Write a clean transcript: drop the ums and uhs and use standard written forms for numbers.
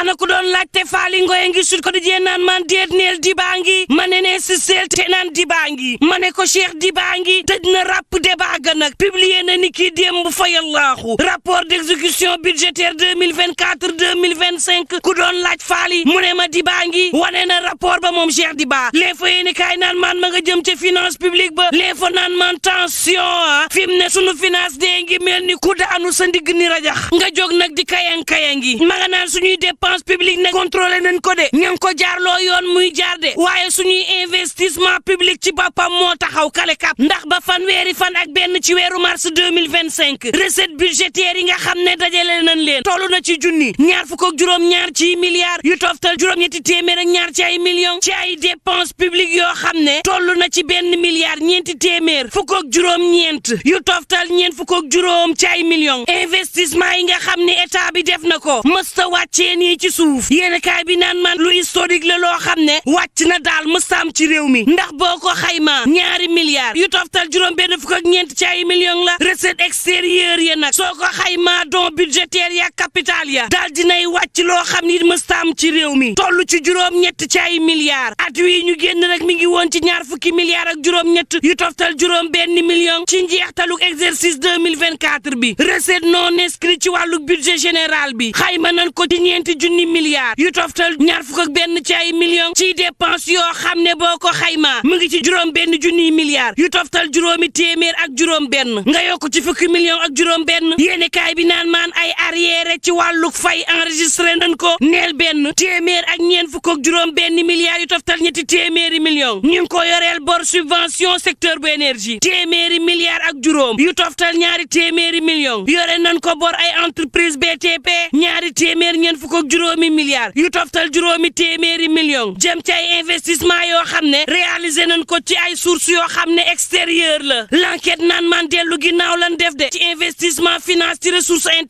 ana ku doon laajte Faly Ngoye ngi Sud Quotidien naan man déet neel Diba ngi ma ne nee si seel te naan Diba ngi ma ne ko Cheikh Diba ngi tëj na ràpp débat ga nag publié na ni kii démb fayallaahu rapport d'exécution budgétaire 2024-2025 ku doon laaj Faly mu ne ma Diba ngi wane na rapport ba moom Cheikh Diba l'info yéeni kaay naan man ma nga jëm ca finance publique ba l'info naan man tension fi mu ne sunu finance dee ngi mel ni ku daanu sa ndigg ni rajax nga jóg nag di kayangi ma nga naan suñuy dépense publique ne contrôlé nañ ko de ña ngi ko jaarloo yoon muy jaar de waaye suñuy investissement public ci boppam moo taxaw kale kap ndax ba fanweeri fan ak benn ci weeru mars 2025 recette budgétaire yi nga xam ne dajale nañ leen tollu na ci junni ñaar fukk ak juróom-ñaar ci milliards yu toftal juróom-ñetti téeméer ak ñaar ci ay millions ci ay dépense publique yoo xam ne tollu na ci benn milliard ñeenti téeméer fukk ak juróom-ñeent yu toftal ñeent fukk ak juróom ci ay millions investissement yi nga xam ne état bi def na ko mësta wàccee nii ci suuf yéen kaay bi naan man lu historique la loo xam ne wàcc na daal mëstaam ci réew mi ndax boo ko xaymaa ñaari milliards yu toftal juróom benn fukk ak ñeent ci ay millions la recette extérieure ya nag soo ko xaymaa don budgétaire ya capital ya daal dinay wàcc loo xam ni mëstaam ci réew mi toll ci juróom-ñett ci ay milliards at wi ñu génn rek mi ngi woon ci ñaar fukki milliards ak juróom-ñett yu toftal juróom benn million ci njeextaluk exercice 2024 bi recette non inscrit ci wàlluk budget général bi xayma nañ ko ci ñeenti junni milliards yu toftal ñaar fukk ak benn ci ay millions ci dépense yoo xam ne boo ko xaymaa mu ngi ci juróom benn junni milliards yu toftal juróomi téeméer ak juróom benn nga yokk ci fukki millions ak juróom benn yéene kaay bi naan maan ay arrière ci wàlluk fay enregistré nañ ko neel benn téeméer ak ñeent fukk ak juróom benn milliards yu toftal ñetti téeméeri millions ñu ngi ko yoreel bor subvention secteur bu énergie téeméeri milliards ak juróom yu toftal ñaari téeméeri millions yore nañ ko bor ay entreprise BTP ñaari téeméer ñeent fukk ak juróomi milliards yu toftal juróomi téeméeri millions jëm ci ay investissement yoo xam ne réalisé nañ ko ci ay sources yoo xam ne extérieur la l'enquête naan man dellu ginnaaw lan def de ci investissement finance ci ressources internes